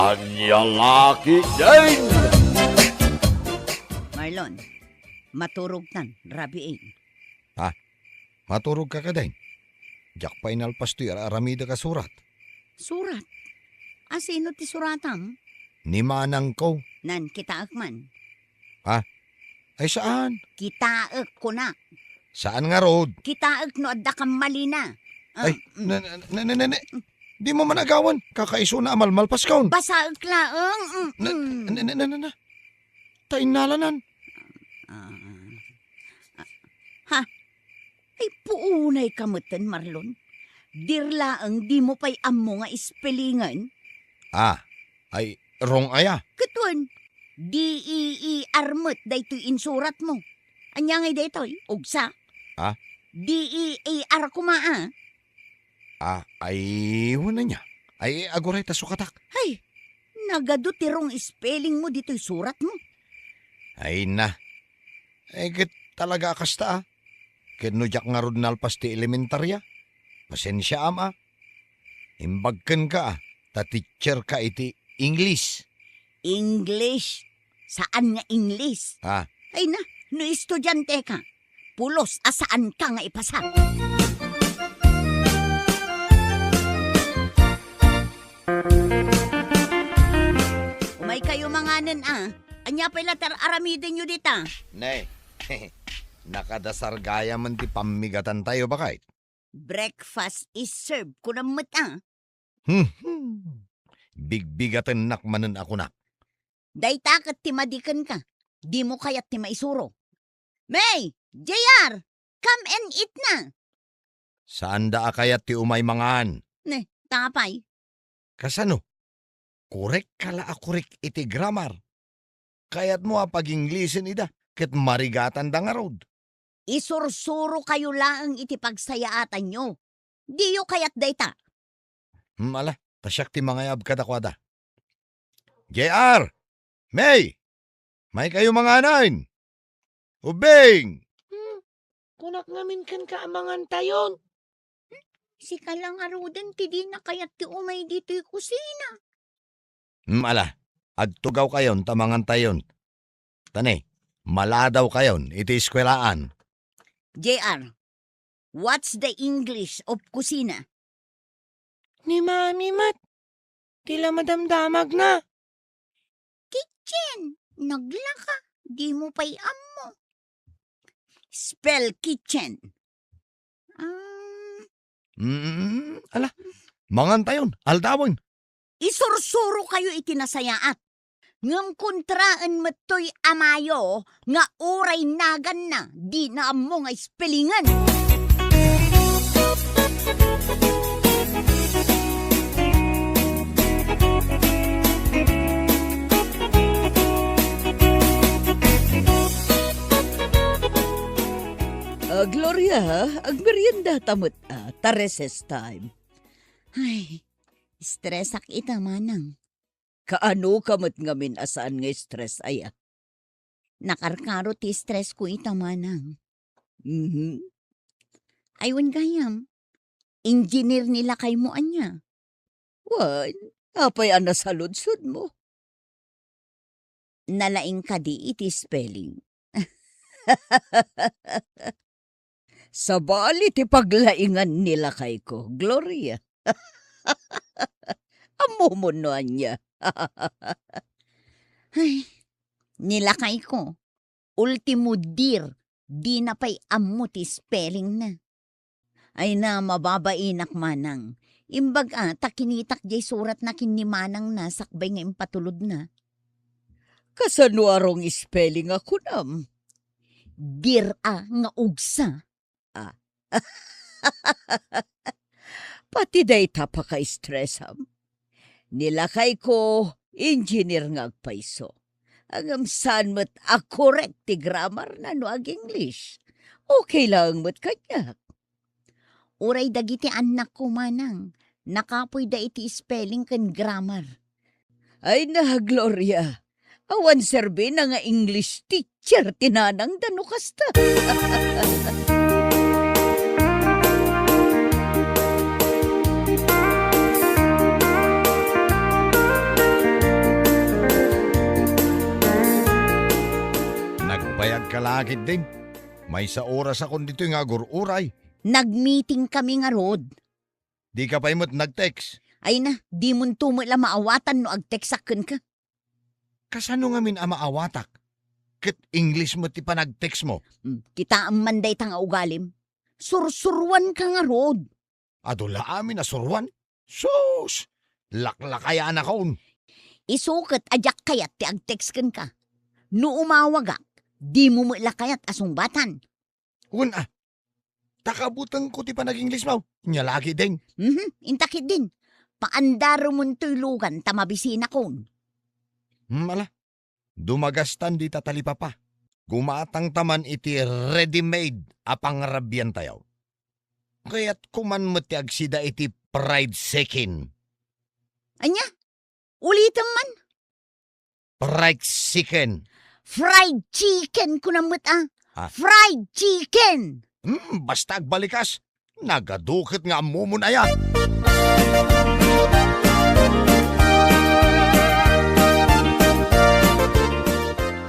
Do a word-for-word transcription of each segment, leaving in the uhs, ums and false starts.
Ania la ketdin? Marlon, maturogtan, rabiin. Ha? Maturogka ketdin? Diak pay nalpas toy ar-aramidek a surat. Surat? Asino ti suratam? Ni manangko. Nan, kitaek man. Ha? Ay, saan. Kitaek, kunak. Saan ngarud? Kitaek no adda kammalina. Ah, Ay, mm. na, na, na, na, na, na. Dimo man agawan. Kakaisuna a malmalpaskon. Basaek laeng. Mm, Na, mm. na, na, na, na, na. Ta innalanan. Ah, ah. Ha? Ay, puunayka metten, Marlon. Dir laeng dimo pay ammo nga ispelingen? Ah, ay, wrong aya. Ket wen, D E E R met daytoy insuratmo. Ania ngay daytoy? Ugsa? Ah? D E A R koma, ah. Ah, ay, wen ania. Ay, aguray ta sukatak. Hay, nagadu ti wrong spellingmo ditoy suratmo. Ay na. Ay, ket talaga a kasta, ah. Ket no diak ngarud nalpas ti elementarya, pasensiaam, ah. Imbag kenka, ah, ta teacherka iti English. English? Saan nga English? Ah. Ay na, no estudianteka, pulos a saanka nga ipasa. Umaykayo manganen, ah. Ania pay la ti ar-aramidenyo dita? Ne, nakadasar gayamen ti pammigatantayo, baket. Breakfast is served, kunam met, ah. Hmm. Bigbigatennak manen a kunak. Dayta ket ti madi kenka. Dimo kayat ti maisuro. May! J R! Come and eat na! Saanda a kayat ti umay mangan. Ne, ta apay? Kasano? Korek ka la a korek iti grammar. Kayatmo a pag-Inglisen ida, ket marigatanda ngarud. Isursurokayo laeng iti pagsayaatanyo. Diyo kayat dayta. Hmm, ala, ta siak ti mangayab kadakuada. J R! May! Maykayo manganen! Ubing! Hmm, kunak ngamin kenka a mangantayon. Sika la ngaruden ti dina kayat ti umay ditoy kusina. Hmm, ala, agtugawkayon ta mangantayon. Ta ne, maladawkayon iti eskuelaan. J R, what's the English of kusina? Ni Mami met, ti la madamdamagna. Kitchen, naglaka, dimo pay ammo. Spell kitchen. Ah. Mm, ala, mangantayon, aldawen. Isursurokayo iti nasayaat. Ngem kontraen met toy amayo nga uray naganna, dina ammo nga spellingen. Ah, Gloria, agmeriendata met, ah, ta recess time. Ay, stressak ita, manang. Kaano ka met ngamin a saan nga stress aya? Nakarkaro ti stressko ita, manang. Mhm. Ay, wen gayam, engineer ni lakaymo ania? Wen, apay a nasaludsodmo? Nalaing kadi iti spelling? Sabali ti paglaingan ni lakayko, Gloria. Ammom no ania? Ay, ni lakayko, ultimo dir, dina pay ammo ti spellingna. Ay na, mababainak manang. Imbag a, ta kinitak jay suratna ken ni manangna sakbay nga impatulodna. Kasano a wrong spelling a kunam? Dir a nga ugsa. Ah. Pati dayta pakastressam. Ni lakayko, engineer nga agpayso. Ngem saan met a korek ti grammar na no ag-English. Okay laeng met kaniak. Uray dagiti annakko manang, nakapoyda iti spelling ken grammar. Ay na, Gloria, awan serbina nga English teacher ti nanangda no kasta. Akin din. Maysa orasakon ditoy nga agur-uray. Nagmeeting kami ngarud. Dika pay met nag-text. Ay na, dimonto met la maawatan no ag-textak kenka. Kasano ngamin a maawatak? Ket English met ti panag-textmo. Hmm, kitaem man dayta nga ugalim. Sursuruanka ngarud. Adu la amin a suruan? Sus! Laklakayanakon. Isu ket a diak kayat ti ag-text kenka. No umawagak, dimo met la kayat a sungbatan. Wen a, ta kabutengko ti panag-Englishmo. Nia la ketdin. Mhm, inta ketdin. Paandaremontoy lugan ta mabisinakon. Hmm, ala. Dumagastan dita talipapa. Gumatangta man iti ready-made a pangrabiantayo. Kayatko man met ti agsida iti fried chicken. Ania? Ulitem man. Fried chicken. Fried chicken, kunam met a. Ah. Fried chicken! Hmm, basta agbalikas. Nagadu ket nga ammomon aya.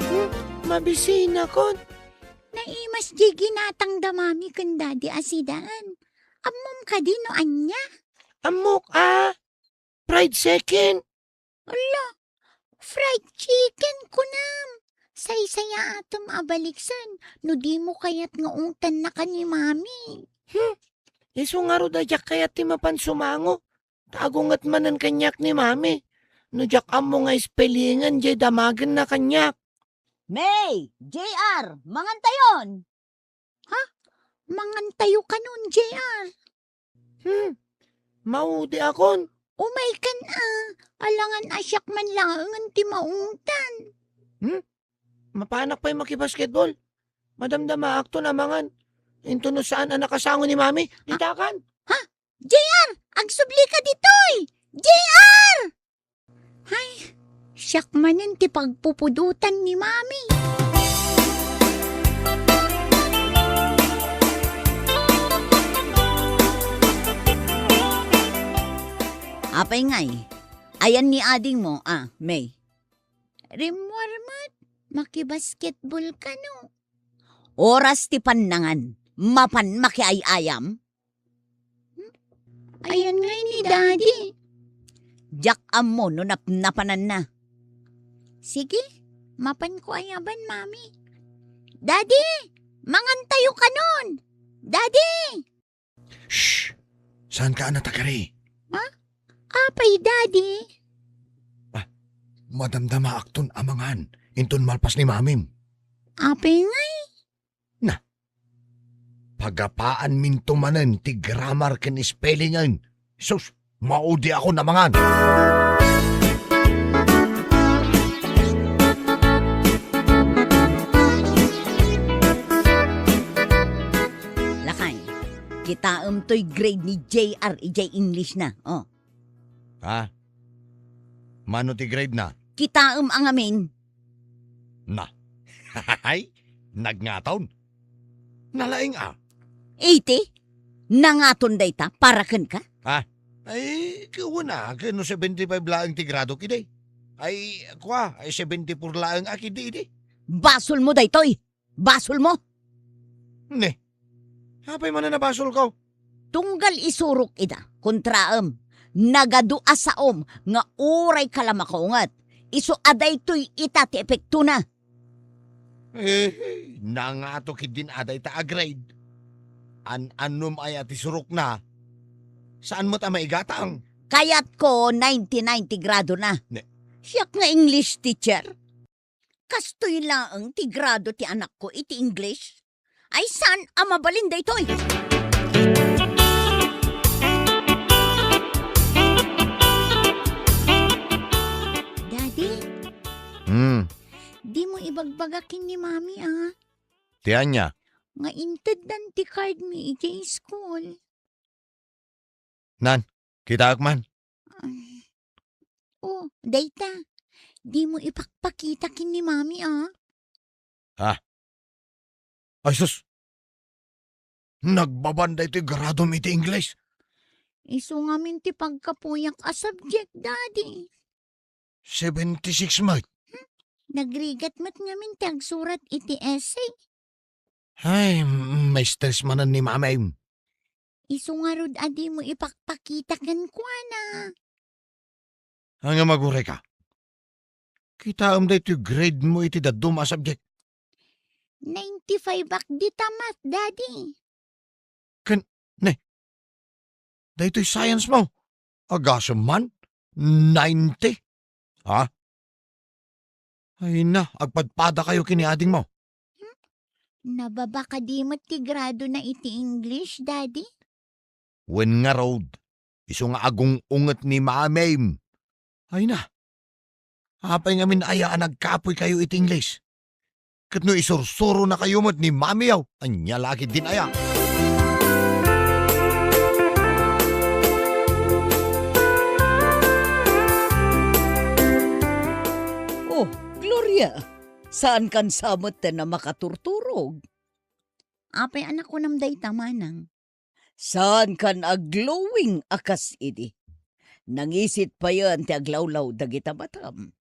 Hmm, mabisinakon. Naimas diay ginatang da Mami ken Daddy a sidaan. Ammom kadi no ania? Ammok a. Fried chicken. Ala, fried chicken kunam. Saysayaatem a baliksan no dimo kayat nga ungtanna ken ni Mami. Hmm, isu ngarud a diak kayat ti mapan sumango. Ta agunget manen kaniak ni Mami. No diak ammo nga spellingan diay damagenna kaniak. May, J R, mangantayon! Ha? Mangantayo kanon, J R? Hmm, maudiakon. Umaykan a, alangan a siak man laengen ti maungtan. Hmm? Mapanak pay makibasketball? Madamdamaakton a mangan. Inton no saan a nakasango ni Mami, ditakan. Ha? J R, agsublika ditoy! J R! Hay, siak manen ti pagpupudotan ni Mami. Apay ngay, ayan ni adingmo a, May? Rimmuar met, makibasketball kano. Oras ti pannangan, mapan makiay-ayam? Hmm? Ayan ngay ni Daddy. Diak ammo no napnapananna. Sige, mapanko ayaban, Mami. Daddy, mangantayo kanon. Daddy! Shh! Saanka a natagari? Ha? Apay, Daddy? Ah, madamdamaakton a mangan inton malpas ni Mamim. Apay ngay? Na, pagapaanminto manen ti grammar ken spellingen. Sus, maudiakon a mangan. Lakay, kitaem toy grade ni J R idiay English na. Oh. Ha? Mano ti grade na? Kitaem a ngamin. Na. Hay, nagngaton. Nalaing a. Eighty? Nangaton dayta para kenka? Ha? Ay, kawan a, ken no seventy-five laeng ti gradok idi. Ay, kua, ay seventy-four laeng a kidi idi. Basolmo daytoy. Basolmo. Ne, apay manen a basolko? Tunggal isurok ida, kontraem, nagadu a saom nga uray kalamakonget. Isu a daytoy ita ti epektona. Eh, nangato ketdin a dayta a grade. An-annom aya ti surokna? Saan met a maigatang? Kayatko ninety-nine ti gradona. Ne. Siak nga English teacher. Kastoy laeng ti grado ti anakko iti English? Ay, saan a mabalin daytoy? Daddy? Hmm. Dimo ibagbaga ken ni Mami, a? Ti ania? Nga inteddan ti card mi idiay school. Nan, kitaek man. Ay. Oh, dayta. Dimo ipakpakita ken ni Mami, a? Ha? Ay, sus! Nagbaban daytoy gradom iti English. Isu ngamin ti pagkapuyak a subject, Daddy. Seventy-six met. Hmm? Nagrigat met ngamin ti agsurat iti essay. Ay, m-, ma-stress manen ni Mama Em. Isu ngarud a dimo ipakpakita kenkuana. Ania, agurayka? Kitaem daytoy grade mo iti dadduma a subject. Ninety-five ak dita math, Daddy. Ken, ne, daytoy science mo? Agasem man? Ninety? Ha? Ay na, agpadpadakayo ken ni adingmo. Hmm? Nababa kadi met ti gradona iti English, Daddy? Wen ngarud, isu nga agung-unget ni Mama Em. Ay na, apay ngamin aya a nagkapoykayo iti English? Ket no isursuronakayo met ni Mamiyo, ania la ketdin aya? Oh, Gloria, saankan sa metten a makaturturog? Apay a nakunam dayta, Manang? Saankan a glowing a kas idi. Nangisit payen ti aglawlaw dagita matam.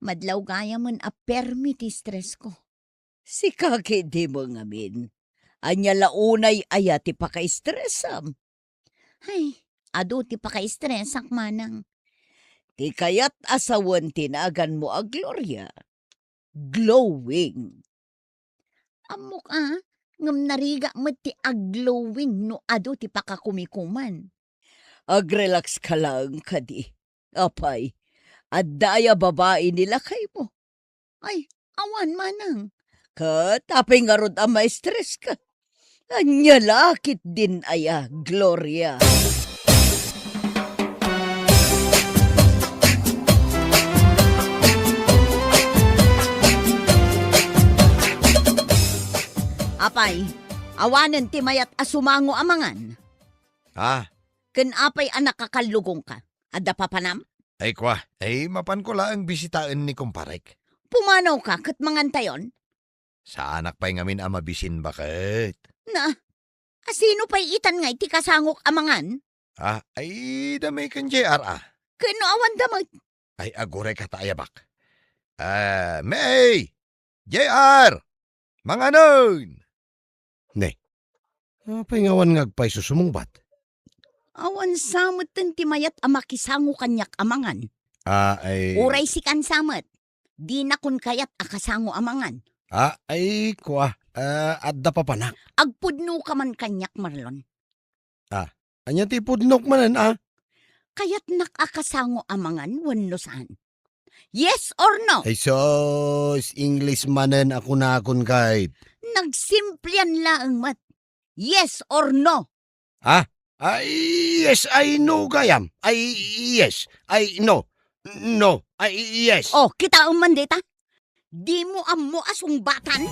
Madlaw gayamen a permi ti stressko. Sika ketdi met ngamin. Ania la unay aya ti pakastressam? Ay, adu ti pakaistresak, Manang. Ti kayat a sawen ti naganmo a Gloria, glowing. Ammok a, ngem narigat met ti agglowing no adu ti pakakumikuman. Agrelax ka laeng kadi. Apay, adda aya babai ni lakaymo? Ay, awan, Manang. Ket apay ngarud a ma-stress ka? Ania la ketdin aya, Gloria? Apay, awanen ti mayat a sumango a mangan? Ah. Ken apay a nakakallugongka? Adda papanam? Ay, kua, ay, mapanko laeng bisitaen ni kumparek. Pumanawka ket mangantayon? Saanak pay ngamin a mabisin baket. Na, asino pay itan ngay ti kasangok a mangan? Ah, ay, damay ken J R a. Ken no awan damay? Ay, agurayka ta ayabak. Ah, May! J R! Manganon! Ne, apay nga awan nga agpayso sumungbat? Awan sa metten ti mayat a makisango kaniak a mangan. Ah, ay. Uray sikan sa met. Dinakon kayat a kasango a mangan. Ah, ay, kua. Ah, adda papanak. Agpudnoka man kaniak, Marlon. Ah, ania ti pudnok manen, ah? Kayatnak a kasango a mangan wenno saan? Yes or no? Ay sus, English manen a kunakon kayat. Nagsimplian laeng met. Yes or no? Ha? Ay, yes, ay, no, gayam. Ay, yes, ay, no. No, ay, yes. Oh, kitaem man dita. Dimo ammo a sungbatan?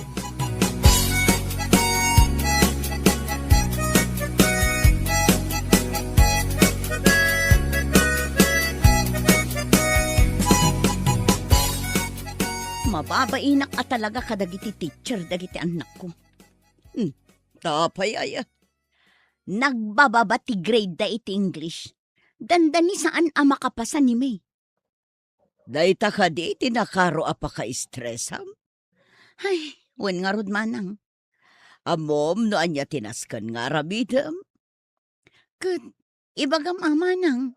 Mababainak a talaga kadagiti teacher dagiti annakko. Hmm, ta apay aya? Nagbababa ti grade da iti English. Dandani saan a makapasa ni May. Dayta kadi ti nakaro a pakaistresam? Ay, wen ngarud manang. Ammom no ania ti nasken nga aramidem? Ket ibagam a manang.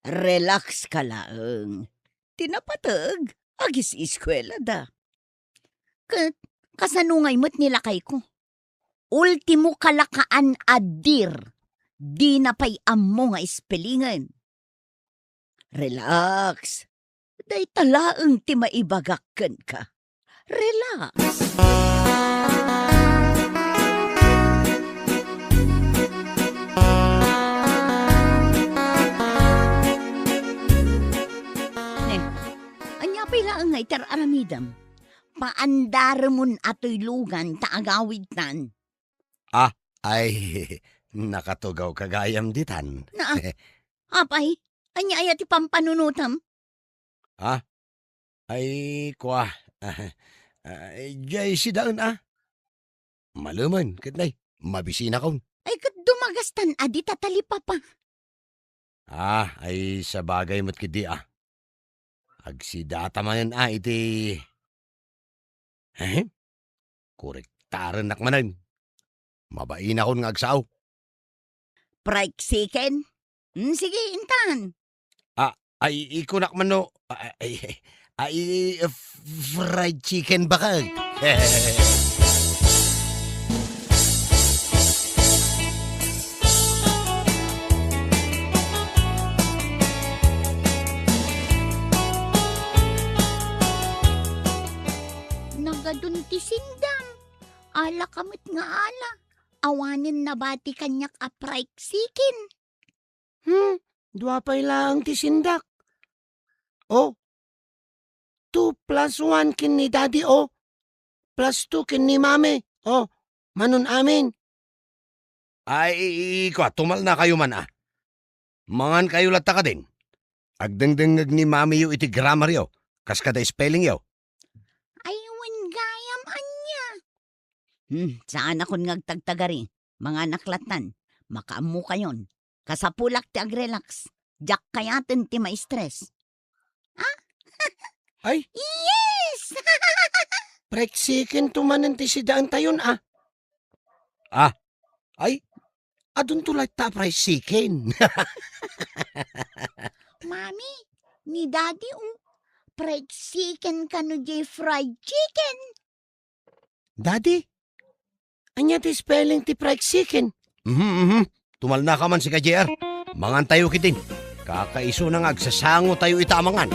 Relax ka laeng. Ti napateg, agis-eskuelada. Ket kasano ngay met ni lakayko? Ultimo kalakaan a dear, dina pay ammo nga spellingen. Relax. Dayta laeng ti maibagak kenka. Relax. Ne, ania pay laeng nga itar-aramidem? Paandaremon a tuylugan ta agawidtan. Ah, ay, nakatugawka gayam ditan. Na, apay, ania aya ti pampanunotem? Ah, ay, kua, ah, ah, jay sidaen, ah. Malemen, ket nay, mabisinakon. Ay, ket dumagastan a dita talipapa. Ah, ay sabagay met ketdi, ah. Agsidata manen, ah, iti, eh? Korek, Tarennak manen. Mabainakon nga agsao. Fried chicken? Hmm, sige, intan. Ah, ay, ikunak man no, ay, ay, ay, f-, fried chicken bakag. Nagadun ti sindam. Ala ka met nga ala. Awanen nabati kaniak a fried chicken. Hmm, dua pay laeng ti sindak. Oh, two plus one ken ni Daddy, oh. Plus two ken ni Mami, oh. Manon amin. Ay, i-, i-, kua, tumalnakayo man, ah. Mangankayo latta kadin. Agdengdengngeg ni Mamiyo iti grammaryo, kas kada spellingyo. Ay, wen gayam, ania? Hmm, saanakon nga agtagtagari. Manganak lattan. Makaammokayon. Kasapulak ti agrelax. Diak kayaten ti ma-stress. Ah? Ay? Yes! Fried chicken to manen ti sidaentayon, ah. Ah. Ay, adunto latta a fried chicken. Mami, ni Daddy, oh, fried chicken kano diay fried chicken? Daddy, ania ti spelling ti fried chicken? Mhm, mhm. Tumalnaka man, sika, J R. Mangantayo ketdin. Kakaisuna nga agsasangotayo ita a mangan.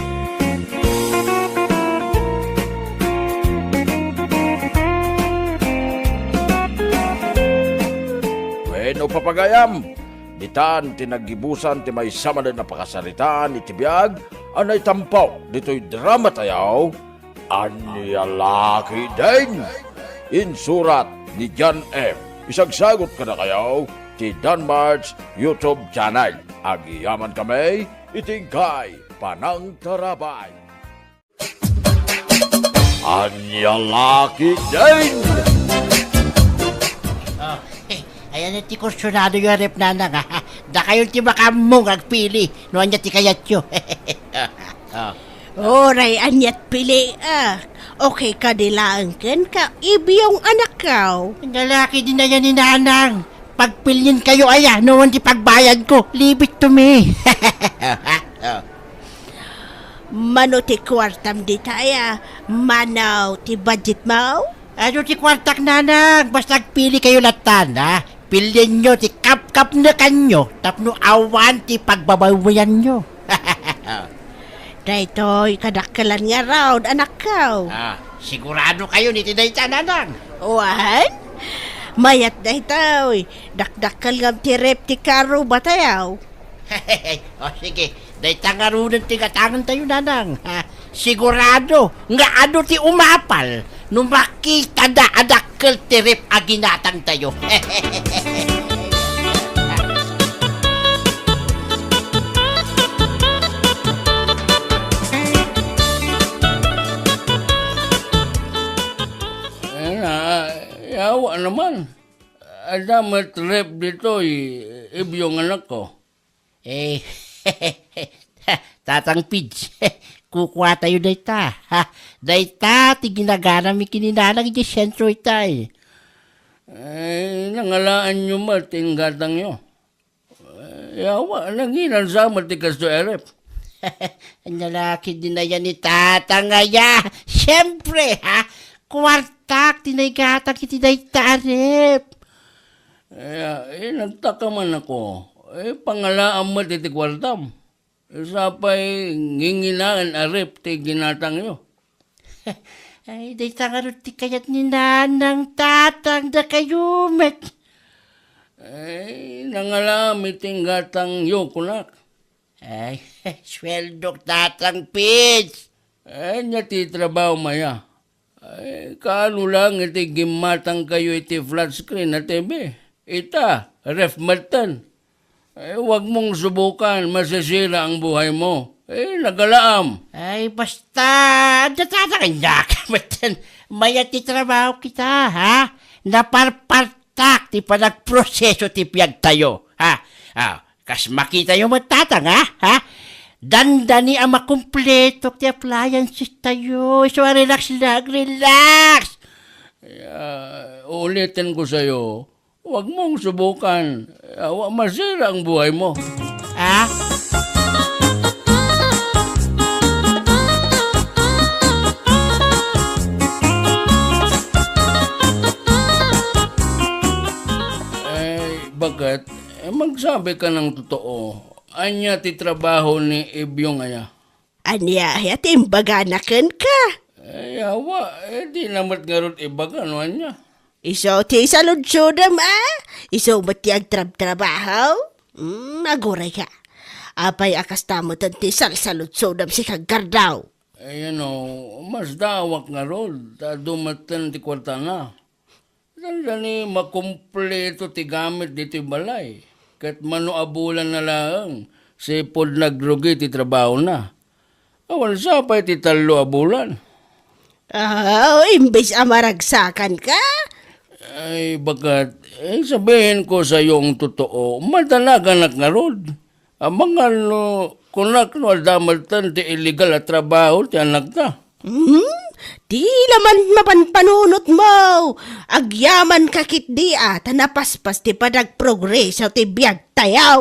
Wenno, papagayam, ditan ti naggibusan ti maysa manen a pakasaritaan iti biag a naitampo ditoy dramatayo. Ania la ketdin? Insurat ni John M. Isagsagot kadakayo ti Danmart's YouTube channel. Agyamankami iti inkay panangtarabay. Ania la ketdin? Oh, ayan ti kursonadoyo a ref, nanang, ah. Dakayo ti makaammo nga agpili no ania ti kayatyo. Oh. Uray aniat pili, ah. Okay kadi laeng kenka, Ibyong anakko? Ania la ketdin aya ni nanang. Pagpilienkayo aya, no wen ti pagbayadko. Leave it to me. Mano ti kuartam dita aya? Mano ti budgetmo? Adu ti kuartak, nanang, basta agpilikayo lattan, ha? Pilienyo ti kapkapnekanyo tapno awan ti pagbabaybayanyo. Daytoy kadakkelan ngarud, anakko. Ah, siguradokayon iti dayta, nanang? Wen? Mayat daytoy. Dakdakkel ngem ti ref ti karrubatayo. O, sige, dayta ngaruden ti gatangentayo, nanang. Ha, sigurado nga adu ti umapal no makitada a dakkel ti ref a ginatangtayo. Ay, na-, yawa naman. Adda met ref ditoy, Ibyong anakko. Eh, Tatang Pids, kukuatayo dayta. Ha, dayta ti ginaganami ken ni nanang idiay sentro itay. Eh, nangalaanyo met ti inggatangyo. Eh, yawa, nanginansa met ti kastoy a ref. Ania la ketdin aya ni tatang aya? Siempre, ha? Kuartak ti naigatang iti dayta a ref. Eh, eh, nagtaka man ako. Eh, pangalaam met iti kuartam. Sapay nginginaen a ref ti ginatangyo. Ay, dayta ngarud ti kayat ni nanang, tatang, dakayo met. Ay, nangalaam iti inggatangyo, kunak. Ay, sweldok, Tatang Pids. Ania ti trabahom aya? Ay, kaano lang iti gimmatangkayo iti flat screen a T V? Ita, ref metten. Ay, wag mong subukan, masisira ang buhay mo. Eh, nagalaam. Ay, basta, adda tatang, ania ka metten. Mayat ti trabaho kita, ha? Naparpartak ti panagproseso ti biagtayo, ha? Ah, kas makitayo met, tatang, ha? Ha? Dandani a makumpleto ti appliances tayo. Isu a relax lang, relax. Ah, ulitin ko sa'yo, huwag mong subukan. Awa, masira ang buhay mo. Ah? Ay, bakit? Eh, magsabi ka ng totoo. Ania ti trabaho ni Ibyong aya? Ania aya ti imbagana kenka? Ay, awa, eh, di na met ngarud ibaga no ania. Isu ti saludsodem, a? Isu met ti agtrabtrabaho? Hmm, aguray ka. Apay a kasta met ti salsaludsodem, sika Gardaw? Ay, ano, masdaawak ngarud, ta adu metten ti kuartana. Dandani makumpleto ti gamit ditoy balay, ket mano a bulanna laeng, sipud nagrugi ti trabahona. Awan sa pay ti tallo a bulan. Ah, imbes a maragsakan ka? Ay, bakat, eh, sabihin ko sayo ang totoo, madanaganak ngarud. Amangan no, kunak no adda metten ti illegal a trabaho ti anakta. Hmm? Di laman mapanpanunot mo! Agyaman ka ketdi a, ta napaspas ti panagprogreso ti biag tayo!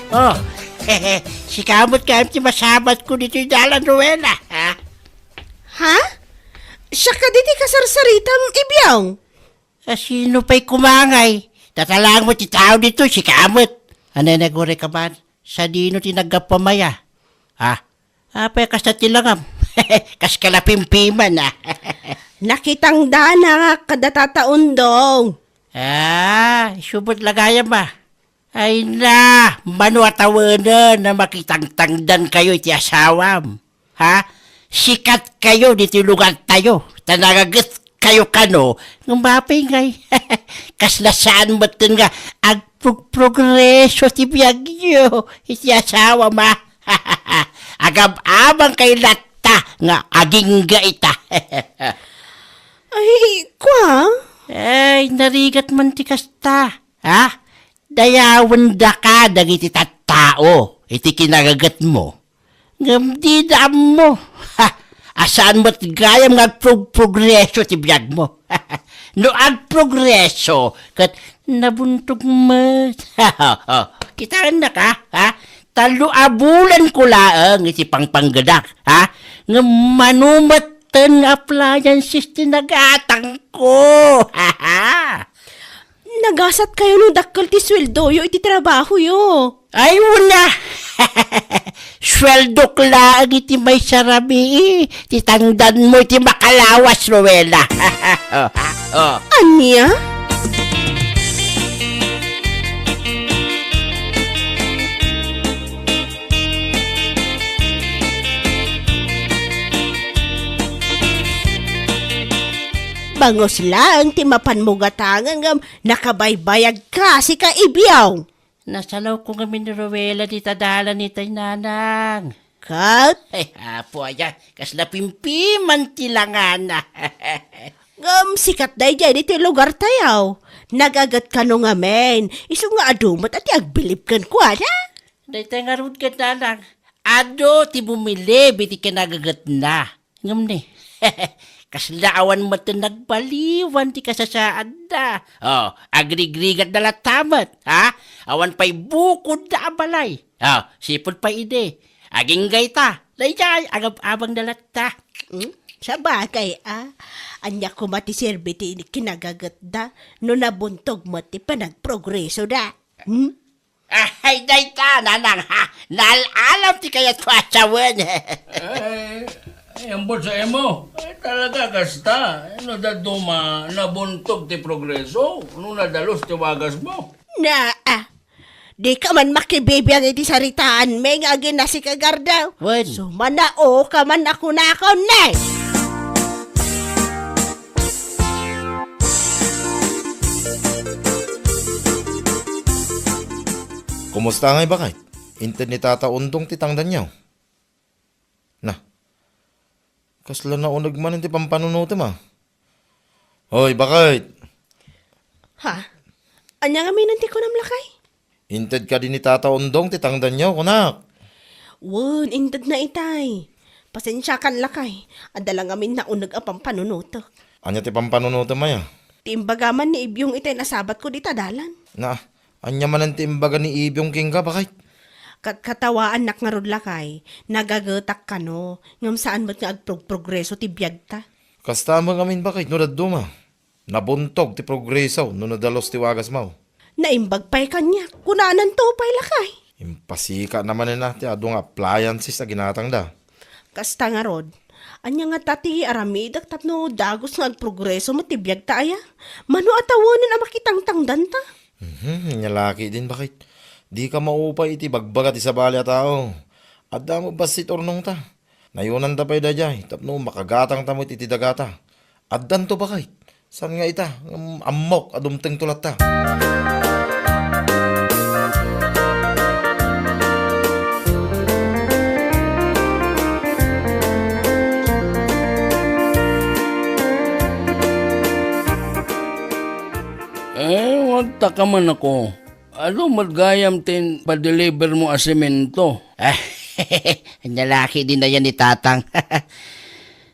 Oh, sika met kayat ti masabat ko ditoy dalan, Rowena, ha? Ha? Siak kadi ti kasarsaritam, Ibyong? A, sino pay koma ngay? Tatalaang met ti tao ditoy, sika met. Anay, naguray ka man. Sadino ti naggapuam aya? Ha? Apay kasta ti langam? Kas ka napimpiman, a. Nakitangdanak kada Tata Undong. A, isu met la gayam, a. Ay na, mano a tawenen a makitangtangdankayo iti asawam? Ha? Sikatkayo ditoy lugartayo, ta nagagetkayo kano nga mapingay. Kasla saan metten nga agpugprogreso ti biagyo iti asawam, a. Agab-abangkayo latta nga agingga ita. Ay, kua? Ay, narigat man ti kasta. Ha? Dayawendaka dagiti tattao iti kinagagetmo. Ngem dida ammo, ha, a saan met gayam nga agprog-, progreso ti biagmo. No agprogreso, ket nabuntog met. Kitaennaka, ha? Tallo a bulanko laeng iti pangpanggedak, ha? Ngem mano metten nga appliances ti nagatangko. Nagasatkayo no dakkel ti sueldoyo iti trabahoyo. Ay, wen a! Sueldok laeng iti maysa rabii ti tangdanmo iti makalawas, Rowena. Oh, oh. Ania? Bangus laeng ti mapanmo gatangen ngem nakabaybayagka, sika Ibyong. Nasalawko ngamin ni Rowena dita dalan itay, nanang. Ket? Ay, apo aya, kasla pimpiman ti langana. Ngem sikat daydiay ditoy lugartayo. Nagaget kano ngamin, isu nga adu met a ti agbilib kenkuana? Daytoy ngarud ket, nanang, adu ti bumilib iti kinagagetna. Ngem ni, kasla awan met ti nagbaliwan ti kasasaadda. Oh, agrigrigatda latta met, ha? Awan pay bukodda a balay. Oh, sipud pay idi. Agingga ita. Daydiay, agab-abangda latta. Hmm? Sabagay, a. Ania koma ti serbi ti kinagagetda no nabuntog met ti panagprogresoda? Hmm? Ay, dayta, nanang, ha? Naal-alam ti kayatko a sawen. Ay, ay, ambot sa imo. Ay, talaga, kasta. No dadduma, nabuntog ti progreso, no nadalus ti wagasmo. Na, a. Dika man makibibiag iti saritaanmi nga aginna, sika Gardaw. Wen. Sumanao ka man a kunakon, ne. Kumusta ngay, baket? Inted ni Tata Undong ti tangdanyo? Na, kasla nauneg man ti pampanunotem, a. Hoy, bakit? Ha? Ania ngamin ti kunam, lakay? Inted kadi ni Tata Undong ti tangdanyo, kunak. Wen, intedna itay. Pasensiakan, lakay. Adda la ngamin nauneg a pampanunotek. Ania ti pampanunotem aya? Ti imbagaman ni Ibyong itay nasabatko dita dalan. Na, ania manen ti imbaga ni Ibyong kenka, bakit? Kat-, katawaannak ngarud, lakay. Nagagetak kano, ngem saan met nga agprog-progreso ti biagta. Kasta met ngamin, bakit, no dadduma? Nabuntog ti progreso no nadalus ti wagasmo. Naimbag pay kaniak, kunananto pay, lakay. Impasika na manen a ti adu nga appliances a ginatangda. Kasta ngarud, ania ngata ti aramidek tapno dagus nga agprogreso met ti biagta aya? Mano a tawenen a makitangtangdanta? Mhm, ania la ketdin, bakit? Dika maupay iti bagbaga ti sabali a tao. Adda met bassit urnongta. Nayonanta pay daydiay tapno makagatangta met iti dagata. Addanto, bakit? Saan nga ita, ngem ammok a dumtengto latta. Eh, agtaka man ako. Adu met gayam ti padelivermo a semento? Ania la ketdin aya ni Tatang?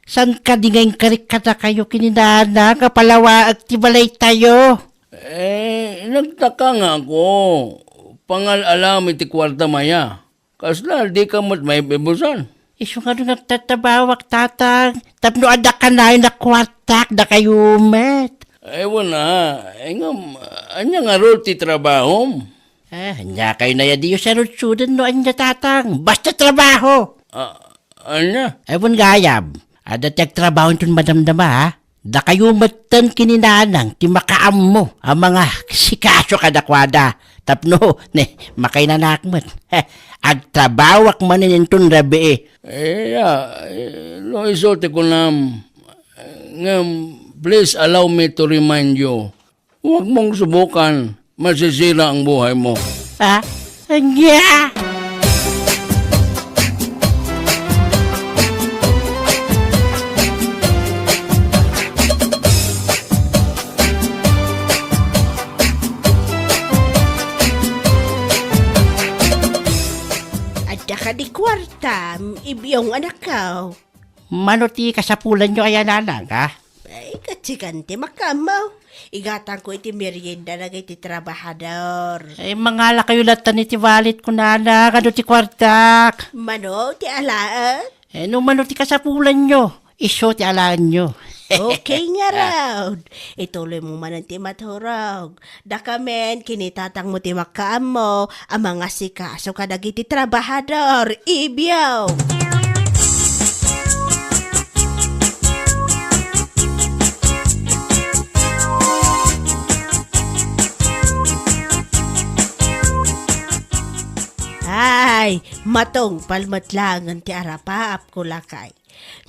Saan kadi nga inkarik kadakayo ken ni Nana nga palawaek ti balaytayo? Eh, nagtaka nga ako. Pangal-alam iti kuartam aya. Kasla, dika met maibibusan? Isu nga nagtatrabahoak, Tatang, tapno adda kanayon a kuartak, dakayo met. Ay, wen a. Ay, ngem, ania ngarud ti trabahom? Ah, ania kayo naya diyo sarudsuden no ania, Tatang? Basta trabaho! Ah, ania? Ay, wen gayam. Adda ti agtrabaho inton madamdama, ha? Dakayo metten ken ni Nanang ti makaammo a mangasikaso kadakuada tapno, ne, makainanaak met. Agtrabahoak manen inton rabii. Eh, ya, eh, no isu ti kunam, ngem, please allow me to remind you, huwag mong subukan. Masisira ang buhay mo. Ha? Ania? Adda kadi kuartam, Ibyong, anakko? Mano ti kasapulanyo aya, Nanang, ha? Ay, katsikan ti makaammo. Igatangko iti merienda dagiti trabahador. Ay, mangalakayo latta iti wallet ko, Nanang, adu ti kuartak. Mano ti alaen? Eh, no mano ti kasapulanyo, isu ti alaenyo. Okay ngarud. Ituloymo manen ti maturog. Dakamin, ken ni Tatangmo ti makaammo a mangasikaso kadagiti trabahador, Ibyong. Ay, matungpal met laengen ti arapaapko, lakay.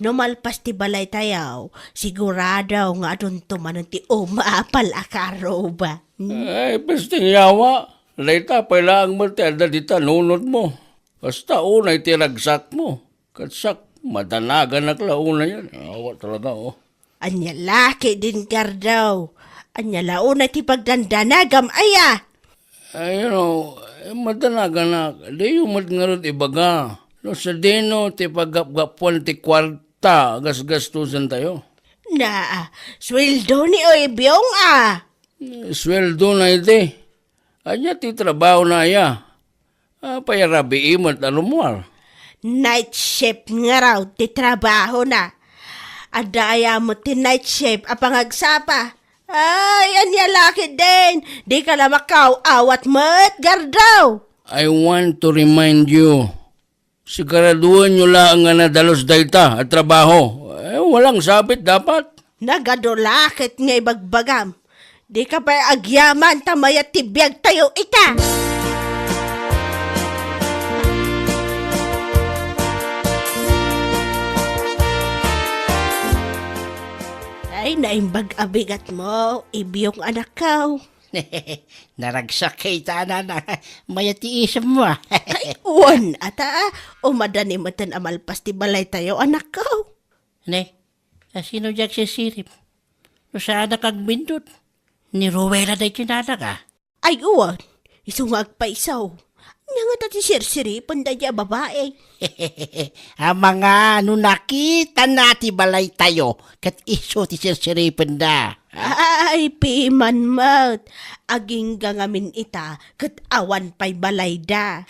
No malpas ti balaytayo, sigurado nga adunto manen ti umapal a karuba. Hmm? Ay, pesting yawa. Dayta pay laeng met ti adda dita nunotmo. Kasta unay ti ragsakmo. Ket siak, madanaganak la unayen. Awa talaga, oh. Ania la ketdin, Gardaw? Ania la unay ti pagdandanagam aya? Ay, you know, madanaganak, diyo met ngarud ibaga no sadino ti paggapgapuan ti kuarta a gasgastusentayo. Na, sueldo ni Ibyong, a. Sueldona iti. Ania ti trabahona aya? Apay a rabii met a rummuar? Night shift ngarud ti trabahona. Adda aya met ti night shift a pangagsapa? Ay, ania la ketdin? Dika la makaaw-awat met, Gardaw! I want to remind you, siguraduenyo laeng nga nadalus dayta a trabaho. Eh, walang sabit dapat. Nagadu la ket nga ibagbagam. Dika pay agyaman ta mayat ti biagtayo ita. Ay, naimbag a bigatmo, Ibyong, anakko. Naragsak kay ita, Nanang. Mayat ti isipmo, a. Ay, wen, ata, a. Umadani metten a malpas ti balaytayo, anakko. Ne, a, sino diay agsisirib? Saanak agmindut. Ni Ruela daytoy nanang, a. Ay, wen, isu nga agpayso. Ania ngata ti sirsiripen daydiay a babai? Amangan no nakitana ti balaytayo, ket isu ti sirsiripenda. Ay, piman met. Agingga ngamin ita, ket awan pay balayda.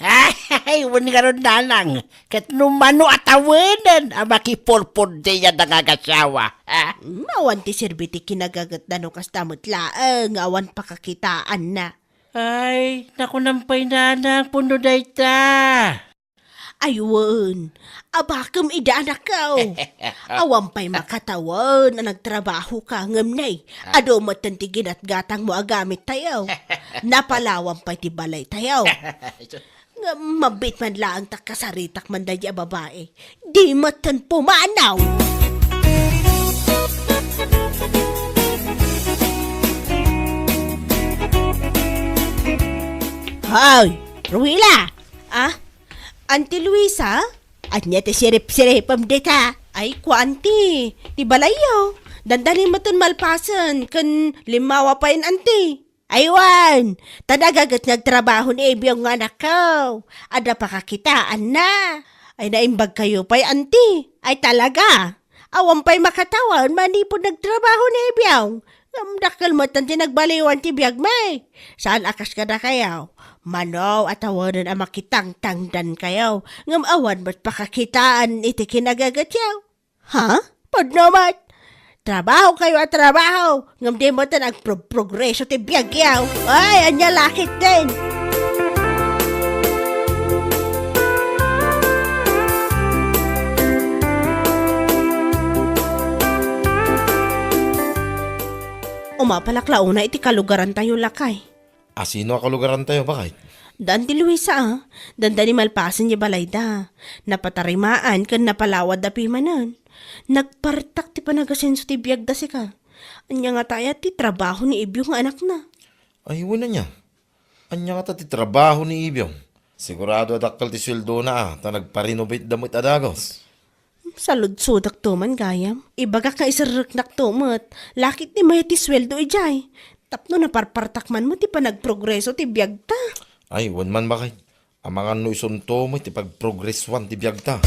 Ay, wen ngarud, nanang. Ket no mano a tawenen a makipurpurdi a nangagasawa, a? Mm, awan ti serbi ti kinagagetna no kasta met laeng nga awan pakakitaanna. Ay, nakunam pay, nanang, pudno dayta. Ay, wen, abakem idi, anakko. Awan pay makatawen a nagtrabahoka, ngem ne, adu metten ti ginatgatangmo a gamittayo. Napalawan pay ti balaytayo. Nga mabiit man laeng ta kasaritak man daydiay a babai. Di metten pumanaw. Hoy, Ruila! Ah? Auntie Luisa? Ania ti sirip-siripem dita? Ay, kua, Auntie, ti balayyo. Dandani metten malpasen, ken limmawa payen, Auntie. Ay wen, ta nagaget nga agtrabaho ni Ebiong nga anakko. Adda pakakitaanna. Ay naimbagkayo pay, Auntie. Ay talaga. Awan pay makatawen manipud nagtrabaho ni Ebiong. Ngem dakkel met ti nagbaliwan ti biagmi. Saan a kas kadakayo. Mano a tawenen a makitangtangdankayo. Ngem awan met pakakitaan iti kinagagetyo. Ha? Pudno met? Trabahokayo a trabaho, ngem di met agprogrogreso ti biagyo. Ay, ania la ketdin? Umapalak la unay iti kalugarantayo, lakay. A sino a kalugarantayo, baket? Daan ti Luisa, a. Dandani malpasen ti balayda. Napatarimaan ken napalawadda pimanen. Nagpartak ti panagasenso ti biagda sika. Ania ngata aya ti trabaho ni Ebiong nga anakna? Ay, wen, ania? Ania ngata ti trabaho ni Ebiong? Sigurado a dakkel ti sueldona, a, ta nagpa-renovateda met a dagus. Saludsodakto man gayam. Ibagak nga iserreknakto met. Lakit ni mayat ti sueldo idiay. Tapno naparpartak man met ti panagprogreso ti biagta. Ay, wen man, baket. Amangan no isunto met ti pagprogresoan ti biagta.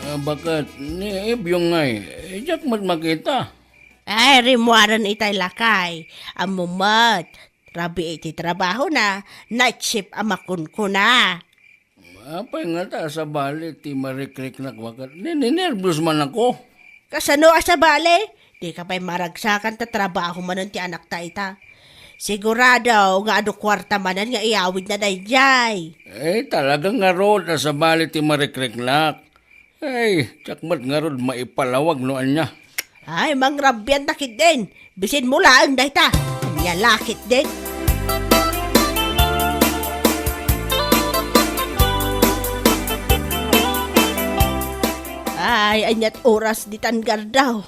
Ah, baket ni Ebiong ngay, diak met makita. Ay, rimmuaren itay, lakay. Ammom met, rabii ti trabahona, night shift a makunkuna. Apay ngata a sabali ti marikriknak, baket? Ni-, ninerbios man ako. Kasano a sabali? Dika pay maragsakan ta trabaho manen ti anakta ita. Sigurado nga adu kuarta manen nga iyawidna daydiay. Eh, talaga ngarud a sabali ti marikriknak. Ay, diak met ngarud maipalawag no ania. Ay, mangrabianna ketdin. Bisinmo laeng dayta. Ania la ketdin? Ay, aniat oras ditan gardaw?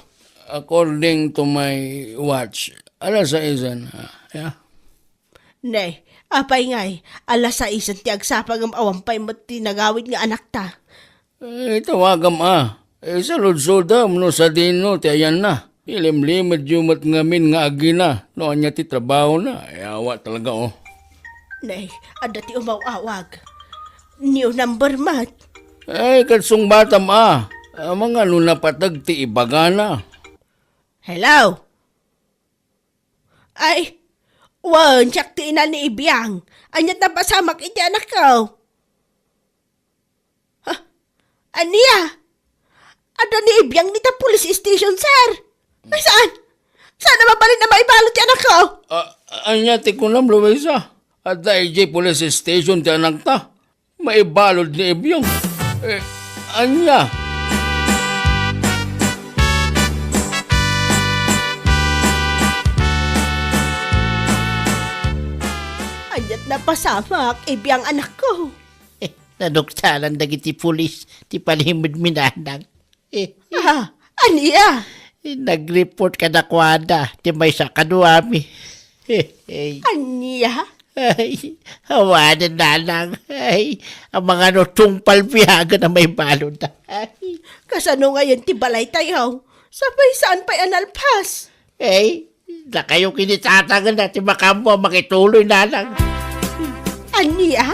According to my watch, alas saisen, ah, yeah. Ne, apay ngay, alas saisen ti agsapa ngem awan pay met ti nangawid nga anakta. Eh, tawagam a. Eh, saludsodam no sadino ti ayanna. Ilimlimedyo met ngamin nga agina no ania ti trabahona. Eh, awa talaga, oh. Ne, adda ti umaw-awag. New number met. Eh, ket sungbatam a. Amangan no napateg ti ibagana. Hello? Ay, wen, siak ti ina ni Ibiang. Aniat napasamak iti anakko? Ha? Ania? Adda ni Ibiang dita police station, sir. Ay, saan? Saan a mabalin a maibalud ti anakko? Ah, ania ti kunam, Luisa? Adda idiay police station ti anakta. Maibalud ni Ebyong. Eh, ania? Aniat napasamak, Ebyang, anakko? Naduktalan dagiti pulis ti panimedmi, nanang. Ah, ania? Nag-report kadakuada ti maysa a kaduami. Hey. Ania? Ay, awanen, nanang. Ay, amangan no tungpal biagen a maibalud. Ay. Kasano ngayen ti balaytayo? Sapay saan pay a nalpas? Ay, dakayo ken ni tata ti makaammo a makituloy, nanang. Ania?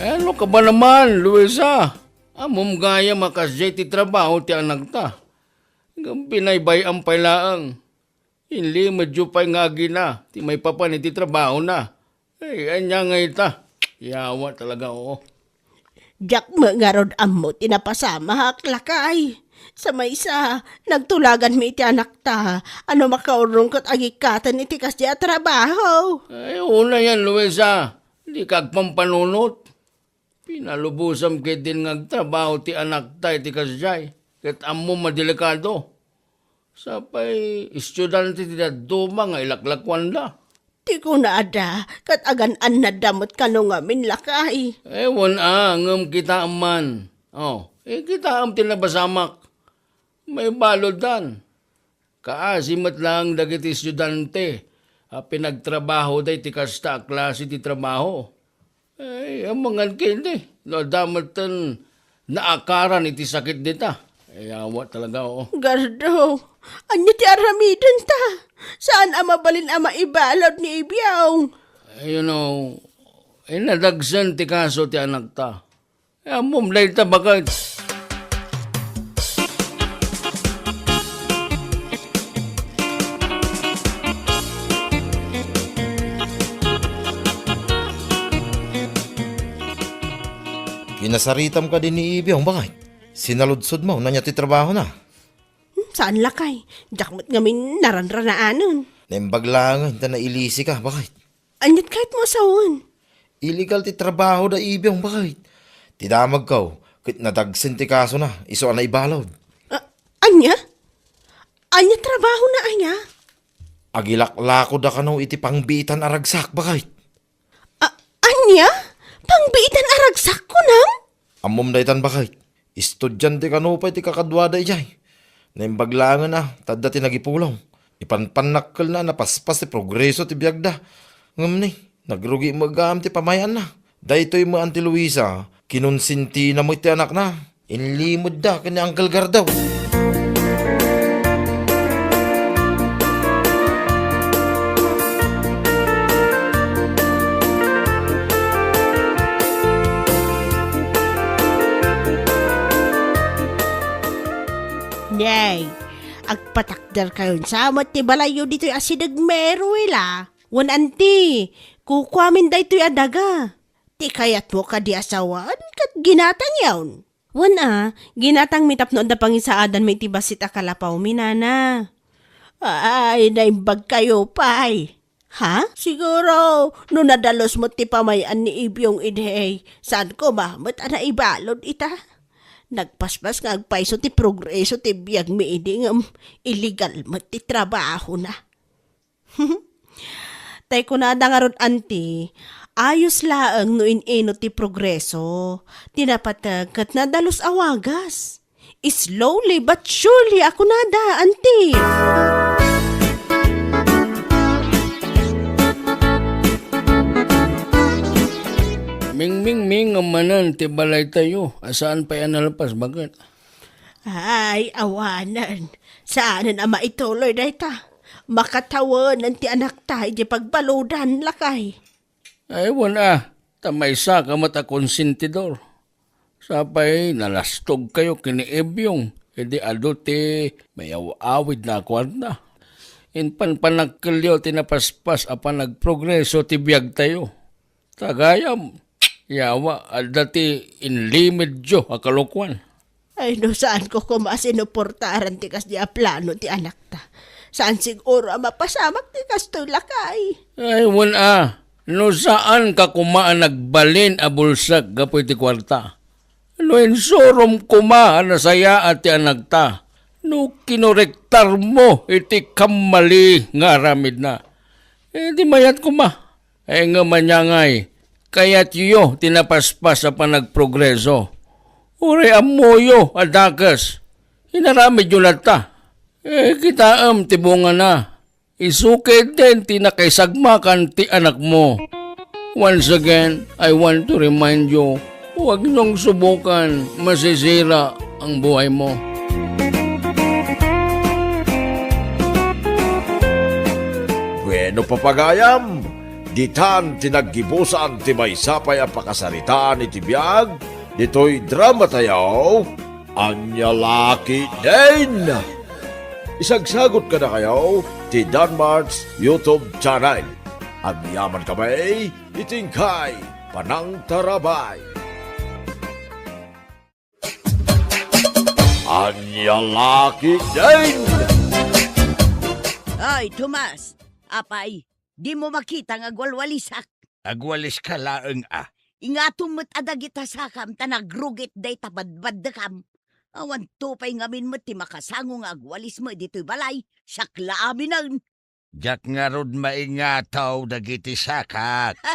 Ano ka ba naman, Luisa? Ammom gayam a kasdiay ti trabaho ti anakta. Ngem binaybay-am pay laeng. Inlimedyo pay nga agina ti maipapan iti trabahona. Ay, ania nga ita? Yawa talaga, oo. Diak met ngarud ammo ti napasamak, lakay. Sa maysa, nagtulaganmi iti anakta a no makaurong ket agikkaten iti kasdiay a trabaho. Ay, unayen, Luisa. Dika agpampanunot. Pinalubosam ketdin nga agtrabaho ti anakta iti kasdiay, ket ammom a delikado. Sapay estudiante ti dadduma nga ilaklakuanda. Ti kunada, ket agan-annadda met kano ngamin, lakay. Ewan a, ngem kitaem man. Oh, eh, kitaem ti napasamak. Maibaluddan. Kaasi met laeng dagiti estudiante a pinagtrabahoda iti kasta a klase ti trabaho. Ay, amangan ketdi, no adda metten naakaran iti sakit dita. Ay, awa talaga, oo. Gardo, ania ti aramidenta? Saan a mabalin a maibalud ni Ibiong? Ay, you know, inadagsen ti kaso ti anakta. Ammom dayta, baket. Kinasaritam kadi ni Ibiong, baket? Sinaludsodmo no ania ti trabahona? Hmm, saan lakay. Diak met ngamin naranranaanen. Naimbag laengen ta nailisika, baket? Aniat kayatmo a sawen? Illegal ti trabahoda, Ibiong, baket. Ti damagko, ket nadagsen ti kasona, isu a naibalud. A-, ania? Ania trabahona aya? Agilaklakoda kano iti pangbiitan a ragsak, baket. A-, ania? Pangbiitan a ragsak, kunam? Ammom daytan, baket. Estudiante kano pay ti kakaduada idiay. Naimbag laengen a, ta adda ti nagipulong. Ipanpannakkelna a napaspas ti progreso ti biagda. Ngem ni, nagrugi met gayam ti pamay-anna. Daytoy met, Auntie Luisa, kinonsentina met ti anakna. Inlimedda ken ni Uncle Gardaw. Nay, agpatakderkayon sa met ti balayyo ditoy asideg, Meruel, a. Wen, anti, kukuamin daytoy a daga. Ti kayatmo kadi a sawen ket ginatangyon. Wen a, ginatangmi tapno adda pangisaadanmi iti bassit a kalapawmi, nana. Ay, naimbagkayo pay. Ha? Siguro, no nadalus met ti pamay-an ni Ibyong idi, saan koma met a naibalud ita. Nagpaspas nga agpayso ti progreso ti biagmi idi ngem illegal met ti trabahona. Tay kunada ngarud, anti, ayos laeng no in-inut ti progreso. Ti napateg ket nadalus a wagas. Slowly but surely a kunada, anti. Mingmingming manen ti balaytayo a saan pay a nalpas, baket? Ay, awanen. Saanen a maituloy dayta. Makatawenen ti anakta iti pagbaludan, lakay. Ay, wen a, ta maysaka met a konsentidor. Sapay nalastogkayo ken ni Ebyong, idi adu ti mayaw-awidna a kuarta. Impanpanakkelyo ti napaspas a panagprogreso ti biagtayo. Ta gayam, yawa, adda ti inlimedyo a kalokuan. Ay, no saanko koma a sinuportaran ti kasdi a plano ti anakta. Saan siguro a mapasamak ti kastoy, lakay. Ay, wen a, no saanka koma a nagbalin a bulsek gapu iti kuarta. No insurom koma a nasayaat ti anakta. No kinorektarmo iti kammali nga aramidna. Eh, di mayat koma. Ay, ngem ania ngay, kayatyo ti napaspas a panagprogreso. Uray ammoyo a dakes, inaramidyo latta. Eh, kitaem ti bungana. Isu ketdin ti nakaisagmakan ti anakmo. Once again, I want to remind you, huwag niyong subukan, masisira ang buhay mo. Bueno, papagayam, ditan ti naggibusan ti maysa pay a pakasaritaan iti biag ditoy drama tayo, Ania La Ketdin. Isagsagut kadakayo ti Danmart's YouTube channel. Agyaman kami iti inkay panangtarabay. Ania La Ketdin. Ay, Tomas, apay, dimo makita nga agwalwalisak? Agwaliska laeng a. Ingatom met a dagita sakam ta nagrugit dayta badbaddekam. Awan to pay ngamin met ti makasango nga agwalismo ditoy balay, siak la aminen. Diak ngarud maingataw dagiti sakak. Ha?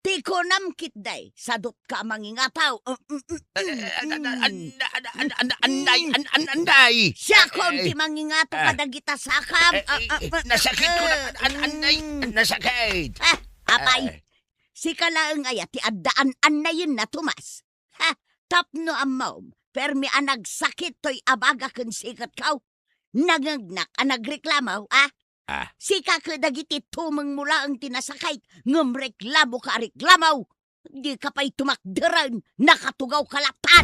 Ti kunam ketdi, sadutka a mangingataw. Mm, mm, mm, mm, mm. Anday, an-, an-, anday. Siakon ti mangingataw kadagita sakam. Eh, eh, nasakit ko na, an-, anday, nasakit. Ah, apay, sika laeng aya ti addaan annayenna, Tomas? Ha? Tapno ammom, permi a nagsakit toy abaga ken siketko. Nangngegnak a nagreklamo, a? Ah. Sika ket dagiti tumengmo laeng ti nasakit, ngem reklamoka a reklamo. Dika pay tumakderen, nakatugawka latta.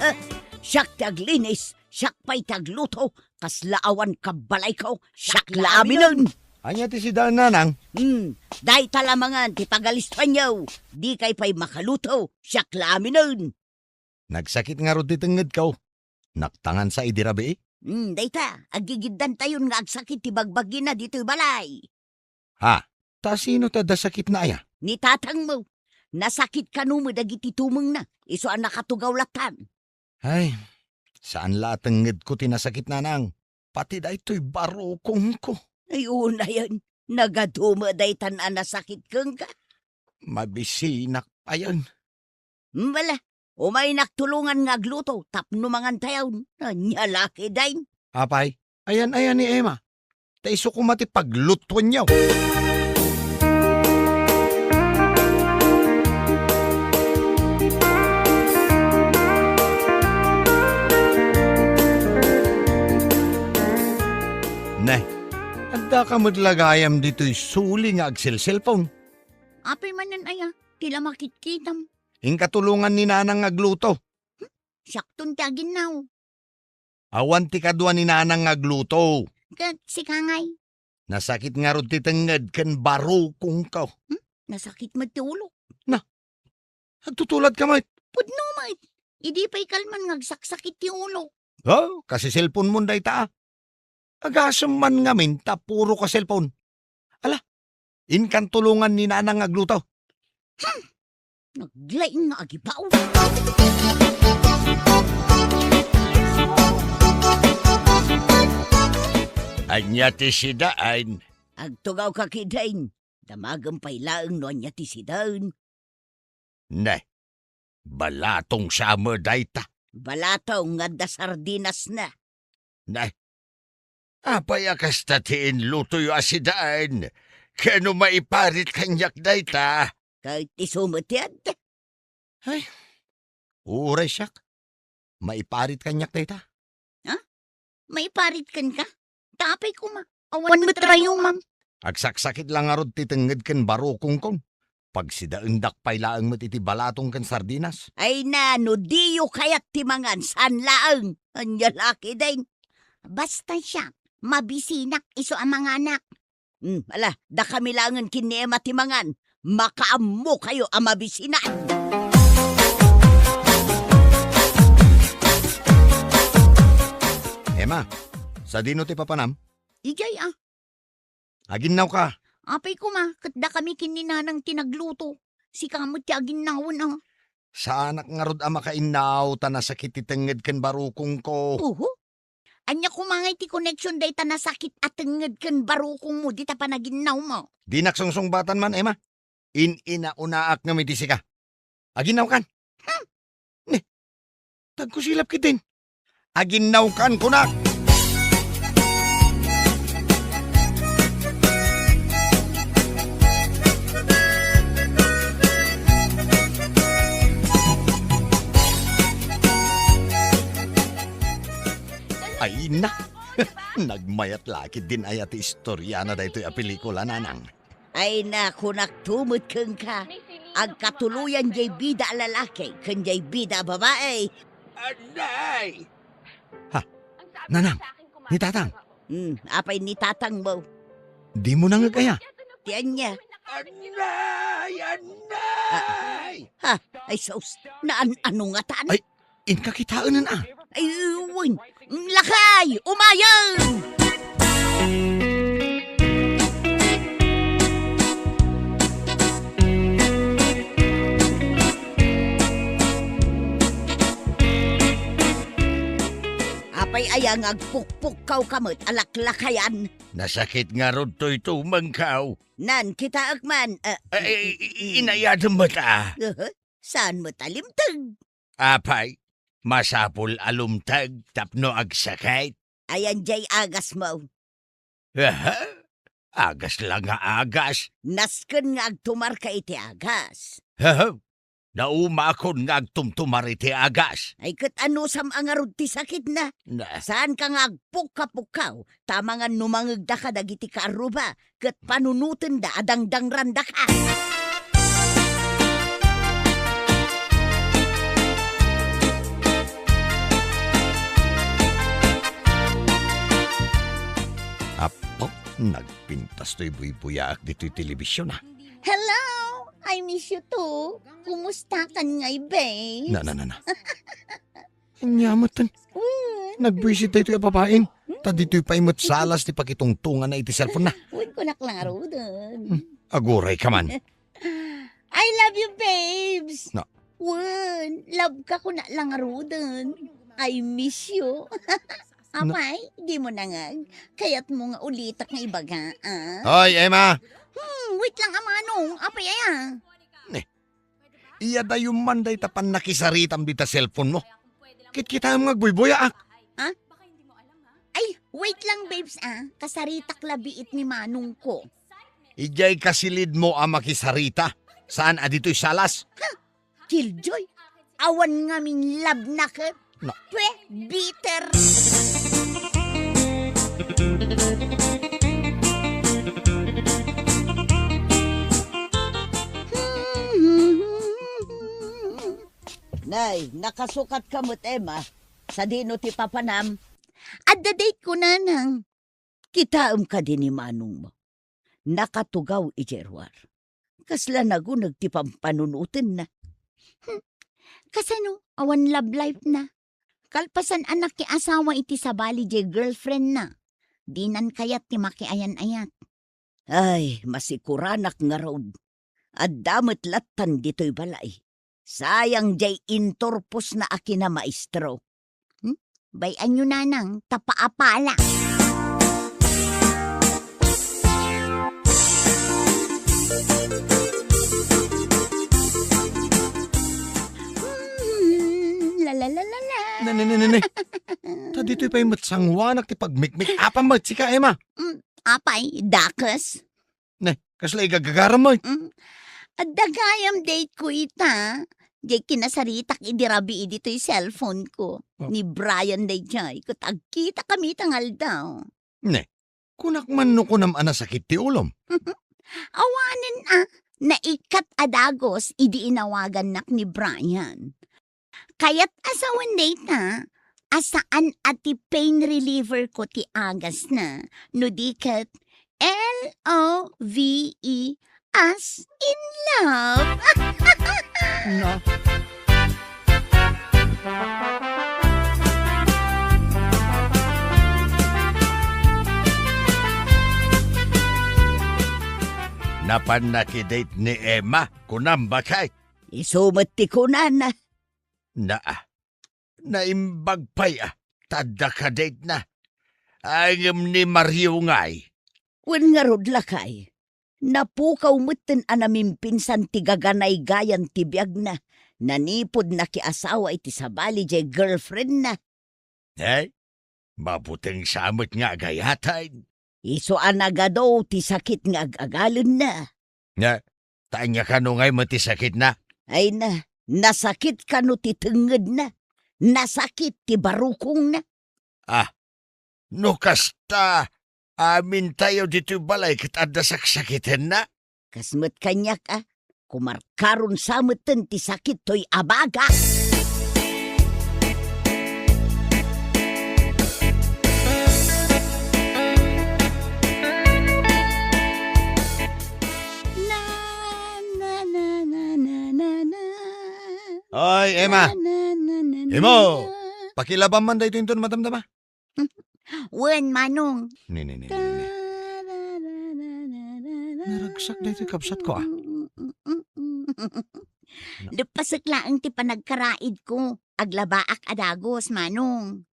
Eh, siak ti aglinis, siak pay ti agluto, kasla awan kabalayko, siak la aminen. Ania ti sidaen, nanang? Hmm, dayta la mangan ti pagalistoanyo. Dikay pay makaluto, siak la aminen. Nagsakit ngarud ti tengngedko. Naktangan sa idi rabii? Hmm, dayta, aggigiddantayon nga agsakit ti bagbagina ditoy balay. Ha? Ta sino ti adda sakitna aya? Ni tatangmo. Nasakit kano met dagiti tumengna, isu a nakatugaw lattan. Ay, saan la a tengngedko ti nasakit, nanang. Pati daytoy barukongko. Ay, unayen, nagadu met daytan a nasakit kenka? Mabisinak payen. Bala, umaynak tulongan nga agluto tapno mangantayon. Ania la ketdin? Apay, ayan-ayan ni Emma. Ta isu koma ti paglutuenyo. Ne, addaka met la gayam ditoy suli nga agselselpon? Apay manen aya, ti la makitkitam. Inka tulongan ni nanang nga agluto. Hmm? Siakton ti aginnaw. Awan ti kadua ni nanang nga agluto. Ket sika ngay? Nasakit ngarud ti tengnged ken barukongko. Hmm? Nasakit met ti ulo. Na, agtutuladka met. Pudno met. Idi pay kalman nga agsaksakit ti ulo. Oh, kasiselponmon dayta, a. Agasem man ngamin ta puro ka cellphone. Ala, inkan tulongan ni nanang nga agluto. Hmm. Naglaing nga agibaw. Ania ti sidaen? Agtugawka ketdin. Damagem pay laeng no ania ti sidaen. Ne, balatong sa met dayta. Balatong nga adda sardinasna. Ne, apay a kasta ti inlutoyo a sidaen? Ken no maiparit kaniak dayta? Ket isu met ti adda. Ay, uray siak. Maiparit kaniak dayta. Ha? Maiparit kenka? Ta apay koma, awan met rayumam. Agsaksakit la ngarud ti tengnged ken barukongkon. Pagsidaendak pay laeng met iti balatong ken sardinas. Ay na, no diyo kayat ti mangan, saan laeng? Ania la ketdin? Basta siak, mabisinak isu a manganak. Hmm, ala, dakami laengen ken ni Emma ti mangan. Makaammokayo a mabisinak. Emma, sadino ti papanam? Idiay, a. Aginnawka. Apay koma, ket dakami ken ni nanang ti nagluto. Sika met ti aginnawen, a. Saanak ngarud a makainnaw ta nasakit ti tengnged ken barukongko. Oho. Ania koma ngay ti connection dayta nasakit a tengnged ken barukongmo dita panaginnawmo? Dinak sungsungbatan man, Emma. In-inaunaak ngem iti sika. Aginnawkan. Hmm. Ne, tagkusilap ketdin. Aginnawkan, kunak. Ay na. Nagmayat la ketdin aya ti istoriana daytoy a pelikula, Nanang. Ay, nakunakto met kenka, agkatuloyan jay bida a lalaki ken jay bida a babai. Anay! Ha? Nanang, ni Tatang? Hmm, apay ni Tatangmo? Dimo nangeg aya? Ti ania? Anay! Anay! Ha? Ay, sus, naan-ano ngatan? Ay, inka kitaen a. Ay, wen. Lakay! Umayeg! Apay aya nga agpukpukkawka met a laklakayan? Nasakit ngarud toy tumengko. Nan, kitaek man, eh, Ay, i-, i-, inayadem met a. Aha. Saan met a limteg? Apay, masapul a lumteg tapno agsakit. Ayan jay agasmo? Aha, agas la nga agas. Nasken nga agtumarka iti agas. Aha, naumakon nga agtumtumar iti agas. Ay, ket anusam a ngarud ti sakitna? Na. Saanka nga agpukka-pukkaw, ta amangan no mangegdaka dagiti kaarruba, ket panunotenda a dangdangrandaka. Apo, nagpintas toy buybuyaak ditoy telebision, ah. Hello! I miss you too. Kumustakan ngay, babe? Na, na, na, na. Ania met ten. Wen. Nagbuisit daytoy a babaen. Ta ditoy pay met salas ti pakitungtonganna iti cellphone na. Wen, kunak la ngaruden. Hmm, agurayka man. I love you, babes. Na. Wen, love ka kunak la ngaruden. I miss you. Na. Apay, dimo nangeg? Kayatmo nga ulitak nga ibaga, ah? Hoy, Emma! Hmm, wait lang, a Manong. Apay aya? Ne, iyadayom man dayta pannakisaritam dita cellphone mo. Kitkitaem nga agbuybuyaak. Ha? Ay, wait lang, babes, ah. Kasaritak labiit ni Manong ko. Idiay kasilid mo a makisarita. Saan a ditoy salas? Ha? Killjoy, awan ngamin love na ket. Na. Pwe, bitter. Nay, nakasukatka met, Emma. Sadino ti papanam? Adda date ko, Nanang. Kitaem kadi ni Manongmo. Nakatugaw idiay ruar. Kasla naguneg ti pampanunotenna. Hmm. Kasano? Awan love life na. Kalpasan a nakiasawa iti sabali diay girlfriend na. Dinan kayat ti makiayan-ayat. Ay, masikuranak ngarud. Adda met lattan ditoy balay. Sayang diay inturposna a kinamaestro. Hmm? Bay-anyo, Nanang, ta paapala. Hmm, la, la, la, la, la. Ne, ne, ne, ne, ne. Ta ditoy pay met sanguanak ti pagmikmik-apam met sika, Emma. Hmm, apay, dakes. Ne, kasla igagagaram met. Mm. Adda gayam date ko ita. Diay kinasaritak idi rabii ditoy cellphone ko. Oh. Ni Brian daydiay, ket agkitakami ita nga aldaw. Ne, kunak man no kunam a nasakit ti ulom. Awanen a, naikkat a dagus idi inawagannak ni Brian. Kayat a sawen dayta a saan a ti pain reliever ko ti agasna, no di ket L O V E, as in love. Na. Napan nakidate ni Emma, kunam, bakay? Isu met ti kunana. Naa, naimbag pay a, ta adda kadate na. Ay, ngem ni Mario ngay? Wen ngarud, lakay. Napukaw metten a namimpinsan ti gaganaygayan ti biagna. Nanipud nakiasawa iti sabali diay girlfriendna. Ay, mabuteng sa met nga agayatan. Isu a nagadu ti sakit nga ag-agalenna. Nga, ta ania kano ngay met ti sakitna? Ay na, nasakit kano ti tengngedna? Nasakit ti barukongna? Ah, no kasta, amintayo ditoy balay ket adda saksakitenna? Kas met kaniak a, kumarkaron sa metten ti sakit toy abaga. Na, na, na, na, na, na, na. Oy, Emma! Na, na, na, na, na, Imo! Na. Pakilabam man daytoy inton madamdama. Wen, Manong. Ni, ni, ni, ni, ni. Naragsak daytoy kabsatko, ah. Leppasek laeng ti panagkaraidko. Aglabaak a dagus, Manong.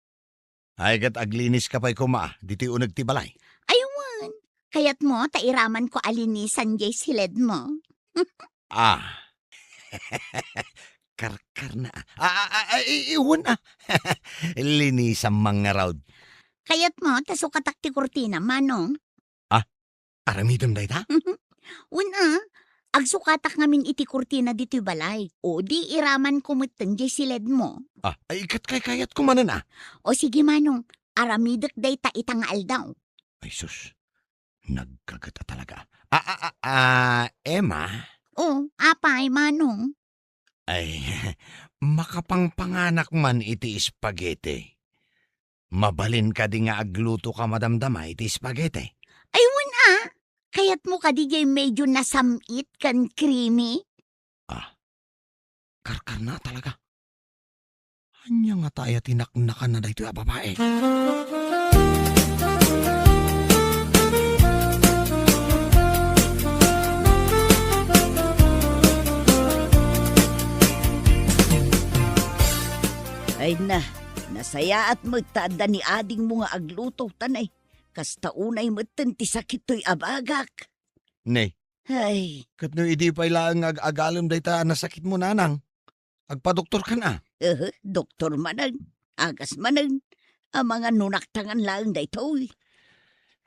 Ay, ket agliniska pay koma, ah, ditoy uneg ti balay. Ay, wen. Kayatmo ta iramanko a linisan diay siledmo? Ah. Karkarna, ah. Ah, ah, ah, ah, i-, iwan, ah. Linisam man ngarud. Kayatmo ta sukatak ti kurtina, Manong? Ah, aramidem dayta? Wen, ah. Agsukatak ngamin iti kurtina ditoy balay. O di iramanko metten diay siledmo. Ah, ay, ket kaykayatko manen, ah. O sige, Manong. Aramidek dayta ita nga aldaw. Ay, sus. Nagkaget a talaga. Ah, ah, ah, ah, Emma? O, apay, Manong? Ay, makapangpanganak man iti spaghetti. Mabalin kadi nga agluto ka madamdama iti spaghetti? Ay, wen a. Kayatmo kadi diay medyo nasam-it ken creamy? Ah, karkarna talaga. Ania ngata aya ti naknakanna daytoy a babai? Ay na, nasayaat met ta adda ni adingmo nga agluto, ta nay, kasta unay metten ti sakit toy abagak. Ne. Ay. Ket no idi pay laeng nga ag-agalem dayta a nasakitmo, nanang, agpadoktorkan a? Ehe, doktor manen. Agas manen. Amangan no naktangan laeng daytoy.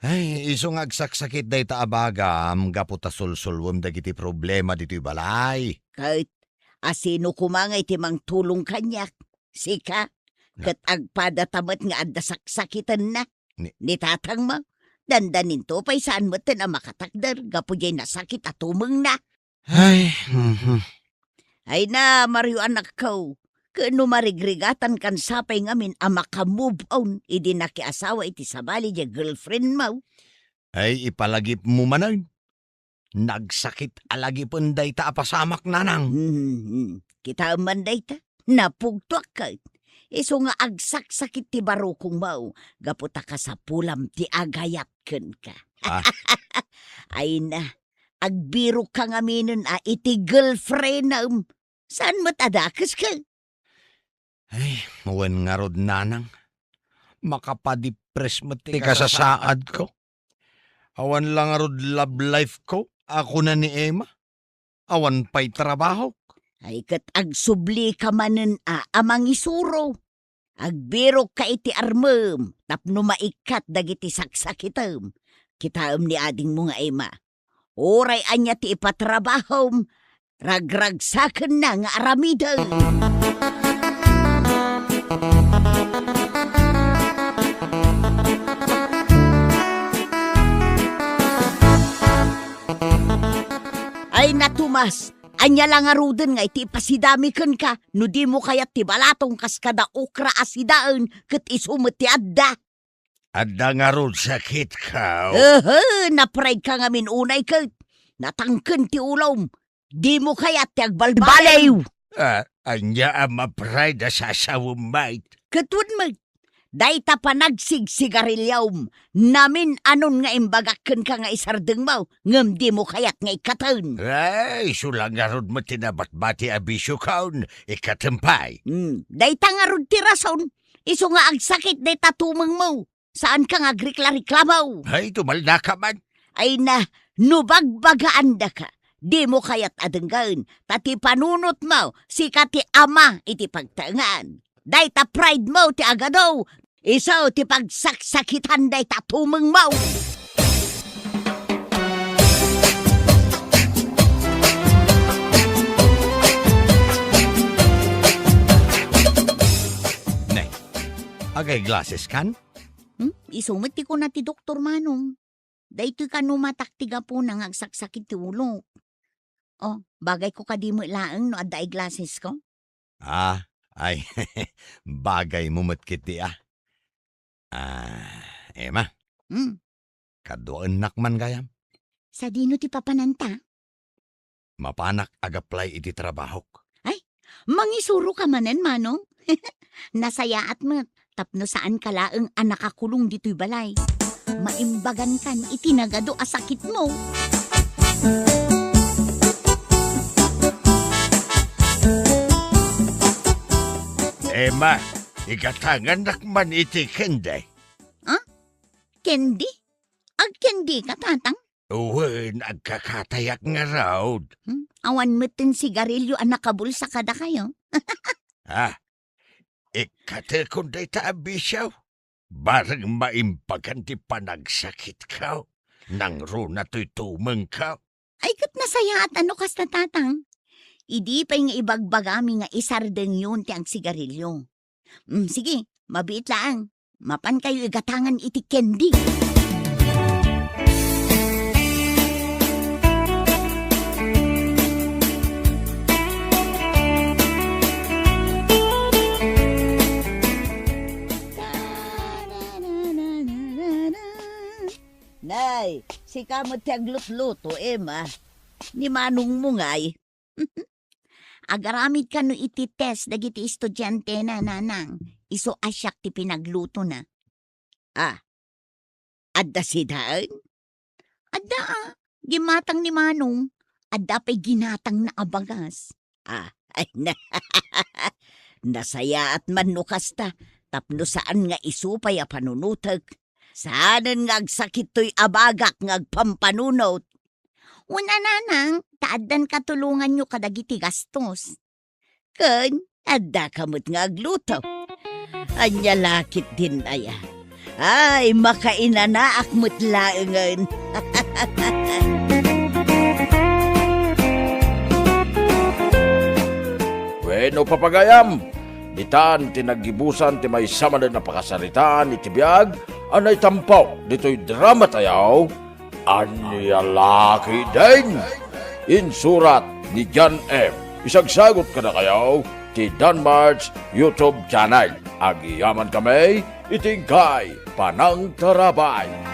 Ay, isu nga agsaksakit dayta a bagam gapu ta sulsulwem dagiti problema ditoy balay. Ket asino koma nga iti mangtulong kaniak? Sika? Na- Ket agpadata met nga adda saksakitenna. Ni- Ni tatangmo, dandaninto pay saan metten a makatakder gapu diay nasakit a tumengna. Ay, mhm. Ay na, Mario, anakko, ken no marigrigatankan sapay ngamin a maka-move on idi nakiasawa iti sabali diay girlfriendmo. Ay, ipalagipmo manen. Nagsakit a lagipen dayta a pasamak, nanang. Hmm, kitaem man dayta. Napugtoak ket. Isu nga agsaksakit ti barukongmo gapu ta kasapulam ti agayat kenka. Ah. Ay na, agbirokka ngaminen a iti girlfriendem. Saan met a dakeska? Ay, wen ngarud, nanang. Makapadipres met ti kasasaadko. Awan la ngarud love life ko, a kuna ni Emma. Awan pay trabahok. Ay, ket agsublika manen a, a mangisuro. Agbirokka iti armem tapno maikkat dagiti saksakitem. Kitaem ni adingmo nga Emma. Uray ania ti ipatrabahom, ragragsakenna nga aramiden. Ay na, Tomas, ania la ngaruden nga iti ipasidami kenka no dimo kayat ti balatong kas kada okra a sidaen ket isu met ti adda? Adda ngarud sakitko? Ehe, napraydka ngamin unay ket natangken ti ulom. Dimo kayat ti agbalbaliw? Ah, ania a maprayd a sasawem met? Ket wen met, dayta panagsigsigariliom, namin-anon nga imbagak kenka nga isardengmo, ngem dimo kayat nga ikkaten. Ay, isu la ngarud met ti nabatbati a bisiokon, ikkatem pay. Hmm, dayta ngarud ti rason, isu nga agsakit dayta tumengmo. Saanka nga agrekla-reklamo. Ay, dumaldaka man. Ay na, no bagbagaan daka, dimo kayat a denggen, ta ti panunotmo, sika ti ama iti pagtaengan. Dayta pride mo ti agado, isu ti pagsaksakitan dayta tumengmo. Ne, agay glasses kan? Hmm? Isu met ti kuna ti doktor, Manong. Daytoy kano matak ti gapuna nga agsaksakit ti ulok. Oh, bagayko kadi met laeng no adda eyeglassesko? Ah, ay, bagaymo met ketdi, ah. Ah, Emma. Hmm. Kaduaennak man gayam. Sadino ti papananta? Mapanak agaplay iti trabahok. Ay, mangisuroka manen, Manong? Nasayaat met, tapno saanka laeng a nakakulong ditoy balay. Maimbagankan iti nagado a sakitmo. Emma, igatangannak man iti candy. Ha? Candy? Agcandika, Tatang? Wen, agkakatayak ngarud. Hmm? Awan metten sigarilyo a nakabulsa kadakayo? Ah, ikkatekon dayta a bisio. Bareng maimbagan ti panagsakitko. Nangruna toy tumengko. Ay, ket nasayaat a no kasta, Tatang. Idi pay nga ibagbagami nga isardengyon ti agsigarilyo. Mm, sige, mabiit laeng. Mapankayo igatangan iti candy. Nay, sika met ti aglutluto, Emma. Ni manongmo ngay. Agaramid kano iti test dagiti estudiantena, Nanang. Isu a siak ti pinaglutona. Ah, adda sidaen? Adda, ah. Gimatang ni Manong. Adda pay ginatangna a bagas. Ah, ay na. Nasayaat man no kasta, tapno saan nga isu pay a panunotek. Saanen nga agsakit toy abagak nga agpampanunot. Wen a, Nanang, ta addan katulonganyo kadagiti gastos. Ken, addaka met nga agluto. Ania la ketdin aya? Ay, makainanaak met laengen. Wenno, papagayam, ditan ti naggibusan ti maysa manen a pakasaritaan iti biag a naitampo ditoy drama tayo, Ania la ketdin? Insurat ni John M. Isagsagut kadakayo ti Danmart's YouTube channel. Agyamankami iti inkay panangtarabay.